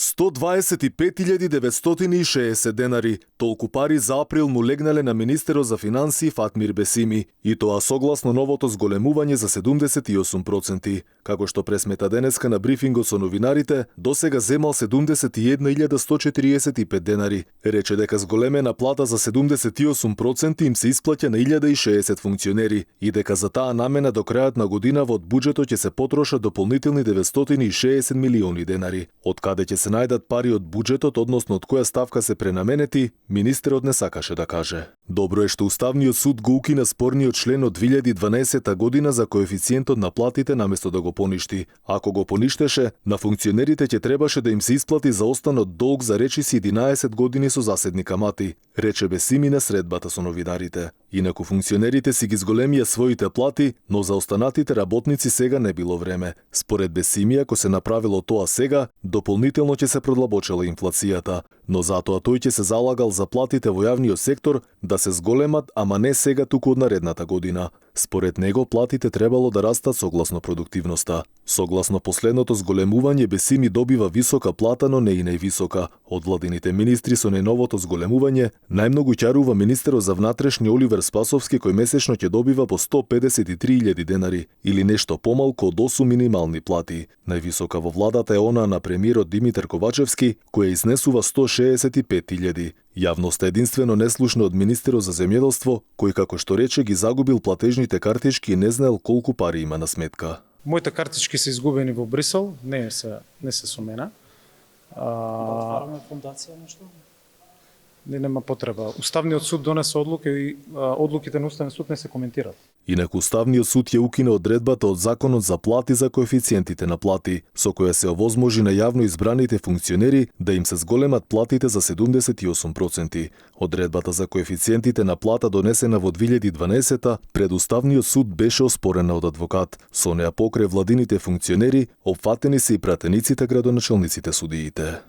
125.960 денари, толку пари за април му легнале на министерот за финансии Фатмир Бесими, и тоа согласно новото зголемување за 78%. Како што пресмета денеска на брифингот со новинарите, досега земал 71.145 денари. Рече дека зголемена плата за 78% им се исплаќа на 1060 функционери и дека за таа намена до крајот на годинава од буџетот ќе се потрошат дополнителни 960 милиони денари. Од каде ќе се најдат пари од буџетот, односно од која ставка се пренаменети, министерот не сакаше да каже. Добро е што Уставниот суд го укина спорниот член од 2012 година за коефициентот на платите наместо да го поништи. Ако го поништеше, на функционерите ќе требаше да им се исплати заостанот долг за речиси 11 години со заседни камати, рече Бесими на средбата со новинарите. Инаку функционерите си ги зголемија своите плати, но за останатите работници сега не било време. Според Бесими, ако се направило тоа сега, дополнително ќе се продлабочела инфлацијата, но затоа тој ќе се залагал за платите во јавниот сектор да се зголемат, ама не сега туку од наредната година. Според него, платите требало да растат согласно продуктивноста. Согласно последното зголемување, Бесими добива висока плата, но не и највисока. Од владините министри со најновото зголемување, најмногу ќарува министерот за внатрешни Оливер Спасовски, кој месечно ќе добива по 153.000 денари, или нешто помалку од 8 минимални плати. Највисока во владата е она на премиерот Димитар Ковачевски, која изнесува 165.000. Јавноста единствено не слушна од министерот за земјоделство, кој, како што рече, ги загубил платежните картички и не знаел колку пари има на сметка. Моите картички се изгубени во Брисел, не се со мене. Отвараме фондација нешто? Нема потреба. Уставниот суд донесе одлука и одлуките на Уставниот суд не се коментираат. Инаку Уставниот суд ја укина одредбата од Законот за плати за коефициентите на плати, со која се овозможи на јавно избраните функционери да им се зголемат платите за 78%. Одредбата за коефициентите на плата донесена во 2012 пред Уставниот суд беше оспорена од адвокат. Со неа покрај владините функционери, опфатени се и пратениците, градоначалниците, судиите.